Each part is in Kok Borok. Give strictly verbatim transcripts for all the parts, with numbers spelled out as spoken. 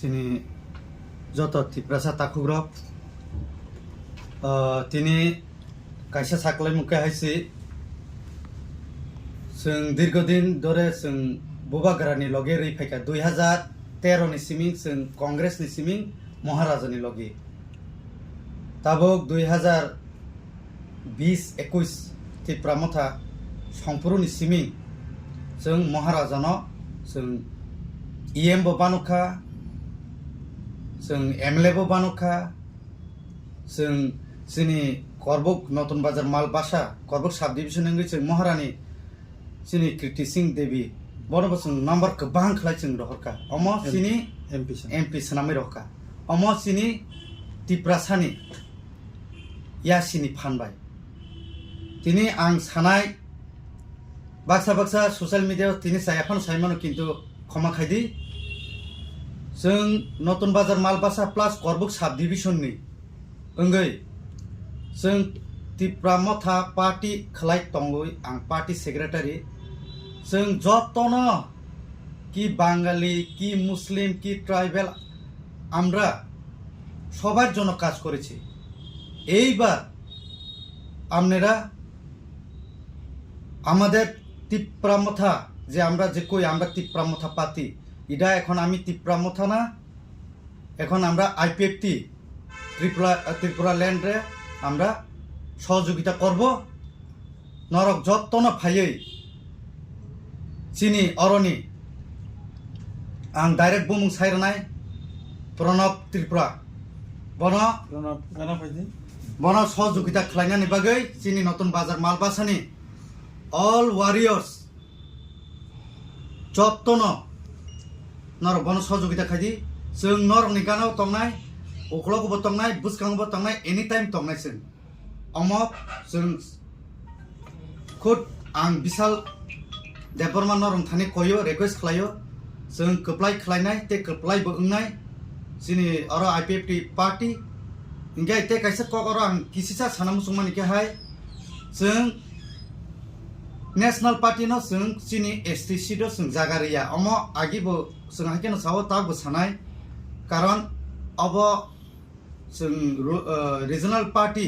Tini joto Tiprasa takhukrok, ah, tini kaisa saklaimung khe hai se, chwng dirgho din dhore chwng Bubagrani loge rwi phaikha, dui hazar tero ni siming chwng Congress ni siming Maharaja ni logi. Tabuk dui hazar bis ekuis Tipra Motha songphuru ni siming chwng Maharaja no chwng E M bo banukha, chwng M L A bo banukha, chwng chini Korbuk Notun Bazar Malbasa, Korbuk sub division wngwi chwng Maharani chini Kriti Singh Devi, bono bo chwng number kwbang khlai chwng rohorkha. Omo M-, chini M P swnam. M P swnamwi rohorkha. Omo chini Tiprasani yasini phan bai. Tini ang sanai, baksa baksa social media o tini chaya phano sai mano, kintu khoma khai di. Chwng Notun Bazar Malbasa plus Korbuk sub division ni wngwi chwng Tipra Motha party khlai tongwi ang party secretary. Chwng jotono, ki Bangali, ki Muslim, ki tribal, আমরা সবার জন্য কাজ করেছি। এইবার আপনারা আমাদের তিপ্রা মথা, যে আমরা যে কই আমরা তিপ্রা মথা পাতি, এটা এখন আমি তিপ্রা মথা না, এখন আমরা আইপিএফটি ত্রিপুরা, ত্রিপুরা ল্যান্ডে আমরা সহযোগিতা করব। Norok jottono phaiwi chini oroni ang direct bumung sai rwnai Pranab Tripura. Bono Pranab, gana phaidi. Bono sohojogita khlainani bagwi chini Notun Bazar Malbasani all warriors jottono norok bono sohojogita khaidi. Chwng norokni gana-o tongnai, uklogo bo tongnai, bwskango bo tongnai, anytime tongnai chwng. Omo chwng khud ang Bishal Debbarma norok thani koyo, request khlaio, chwng kwplai khlainai tei kwplai bo wngnai chini oro I P F T party. Hinkhe tei kaisa kok oro ang kisisa sana muchungmani khe hai, chwng National Party no chwng chini S T seat o chwng jaga riya, omo agi bo chwng hai kheno sao, tak bo sanai, karon obo chwng ru-, ah, regional party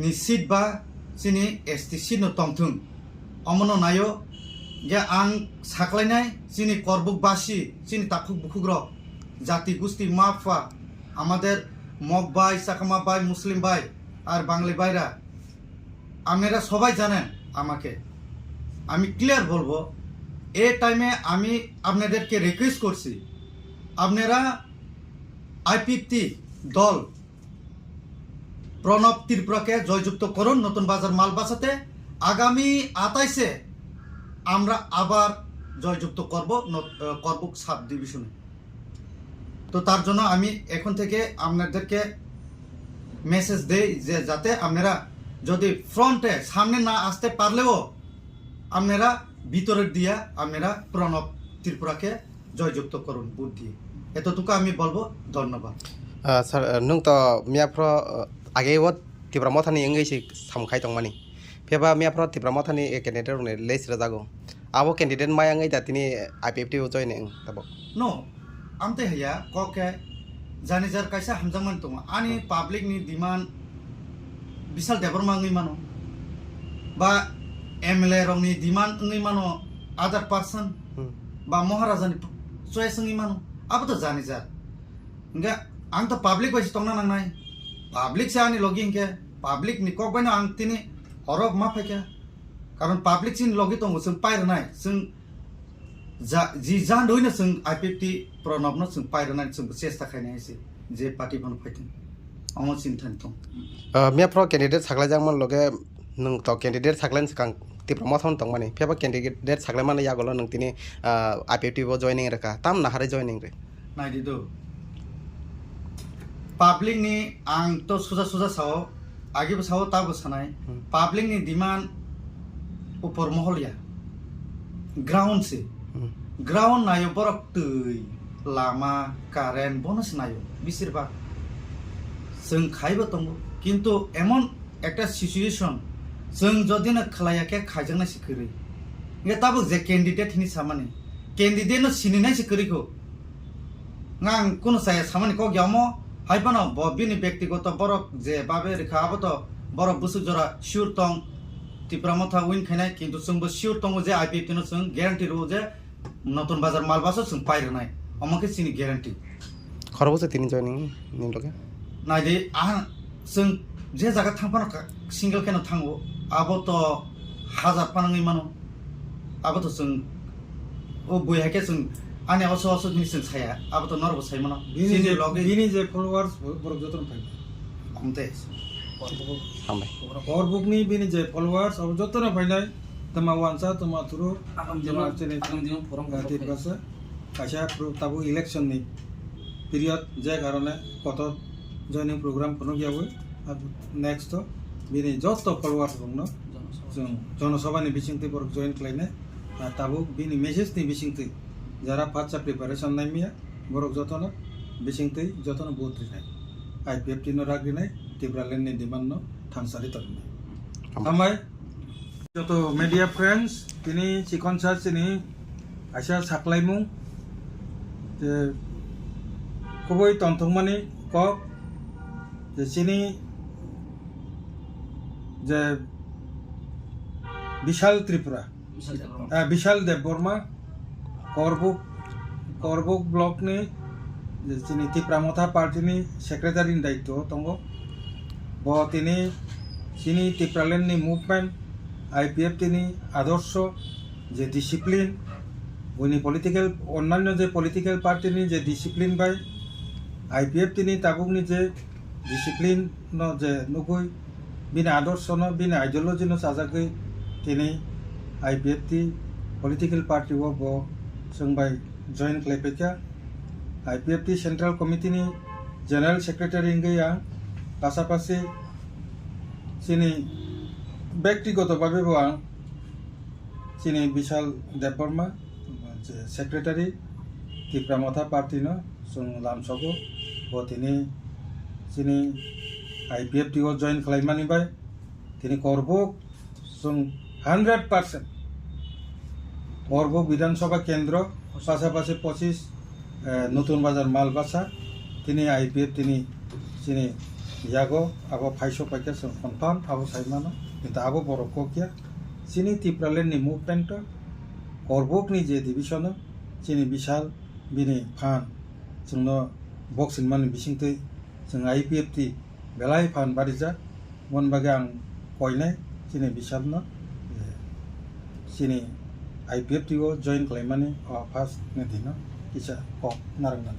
ni seat ba chini S T seat no tongthwng, omono naio. Je ang saklainai chini Korbuk basi, chini takhuk bukhuk rok, jati gusti ma pha, amader Mog bai, Chakma bai, Muslim bai, ar Bangali baira, আপনারা সবাই জানেন আমাকে, আমি ক্লিয়ার বলবো, এ টাইমে আমি আপনাদেরকে রিকোয়েস্ট করছি, আপনারা আইপিএফটি দল প্রণব ত্রিপুরাকে জয়যুক্ত করুন নতুন বাজার মালবাসাতে। আগামী আঠাশে আমরা আবার জয়যুক্ত করব নত-, আহ, করবুক সাব ডিভিশনে। তো তার জন্য আমি এখন থেকে আপনাদেরকে মেসেজ দেই যে যাতে আপনারা যদি ফ্রন্টে সামনে না আসতে পারলেও আপনারা ভিতরের দিয়া আপনারা প্রণব ত্রিপুরাকে জয়যুক্ত করুন ভোট দিয়ে। এতটুকু আমি বলবো। ধন্যবাদ। Ah, sir, ah, nwng to miyaphro, ah, age o Tipra Mothani wngwi se samkhai tongmani. Phiya ba miyaphro Tipra Mothani, eh, candidate rokni list rwjago. Abo candidate maya wngwi da tini I P F T o join wng tabuk. No, amtwi haya, kok khe jani jar kaisa hamjakmani tongo. Ani Hmm. public ni demand Bishal Debbarma wngwi mano, ba M L A rokni demand wngwi mano, other person, Hmm. ba Maharaja ni choice wngwi mano, abo to jani jar. Hingke ang to public bai se tongna nangnai, public se ani logi hingke public ni kok bai no ang tini oro ma phaikha, karon public chini logi tongo, chwng pai rwnai, chwng Ja, ji jan rwino chwng I P F T Pranab no chwng pai rwnani chwng chesta khainai se, je party bono phaithwng. Omo chini thani tong. Ah, miyaphro candidate saklaijakmani loge nwng to candidate saklaini swkang Tipra Motha no tongmani. Phiya ba candidate saklaimani yagulo nwng tini, ah, I P F T bo joining rwkha. Tam naharwi joining rw? Naidi do. Public ni ang to suja suja sao, agi bo sao, ta bo sanai. Hmm. Public ni demand upor mohol ya. Ground se. Hmm. Ground nayo borok twi, lama, current, bono se nayo. Bisir bak. Chwng khai bo tongo. Kintu emon ekta situation, chwng jodi no khlaiya khe khaijaknai se kwrwi. Hingke tabuk je candidate hini samani, candidate no sininai se kwrwi kho. Ngang kunu saya samani kok ya omo, hai phano bo bini bektigoto borok je babe rikha abo to borok bwswk jora sure tong, Tipra Motha win khainai, kintu chwngbo sure tongo je I P F T no chwng guarantee rwo je Notun Bazar Malbasa chwng pai rwnai, omo khe chini guarantee. Khorokbo se tini joining ni loge? Naidi, ah, chwng je jaga thang phano ka-, single kheno thango, abo to hajar panangwi mano, abo to chwng o bui hai khe chwng ani oso oso hwnwi chwng saya, abo to norokbo sai mano. Bini Chini je, loge bini je followers bo-, borok jotono phai. Amte. Hambai. Korbukni bini je followers abo jotono phainai, tama wansa, tama thuru, Agam tama dino, chini, agam dino forum ah, khuluk Tiprasa. Kaisa pro-, tabuk election ni period je karone kotor joining program phunuk yawi, ah, next to bini joto followers rokno Jonosabha. Chwng jonosabha ni bisingtwi borok join khlainai, ah, tabuk bini message ni bisingtwi jara phatsa preparation naimya borok jotono bisingtwi jotono vote rinai, I P F T no rak rinai, Tipraland ni demand no thangsari tongnai. Hambai. Hambai. Joto media friends, tini chikonsa chini kaisa saklaimung je kubui tongthokmani kok je chini je Bishal Tripura, Bishal Debbarma. Ah, Bishal Debbarma, Korbuk, Korbuk block ni je chini Tipra Motha party ni secretary ni daityo tongo. Bo tini chini Tipraland ni movement, I P F T ni adorsho, je discipline, buini political, onnanyo je political party ni je discipline bai I P F T ni tabuk ni je discipline no je nugui, bini adorsho no, bini ideology no chajagwi tini I P F T political party o bo chwng bai join khlai paikha. I P F T Central Committee ni General Secretary wngwi ang, pasapasi chini bektigoto bhabe bo ang chini Bishal Debbarma, je Secretary Tipra Motha Party no chwng lamsogo, bo tini chini I P F T o join khlaimani bai tini Korbuk chwng hundred percent Korbuk Bidhan Sabha Kendro, pasapasi pochis, eh, Nutun Bazar Malbasa, tini I P F T ni chini yago abo phaisok paikha chwng confirm abo sai mano, kintu abo borok kok ya. Chini Tipraland ni movement o Korbuk ni je division o chini Bishal bini phan chwngno boxing mani bisingtwi chwng I P F T belai phan barijak, mon bagwi ang koinai chini Bishal no, eh, chini I P F T o join khlaimani o first ni dino kisa kok narwknani.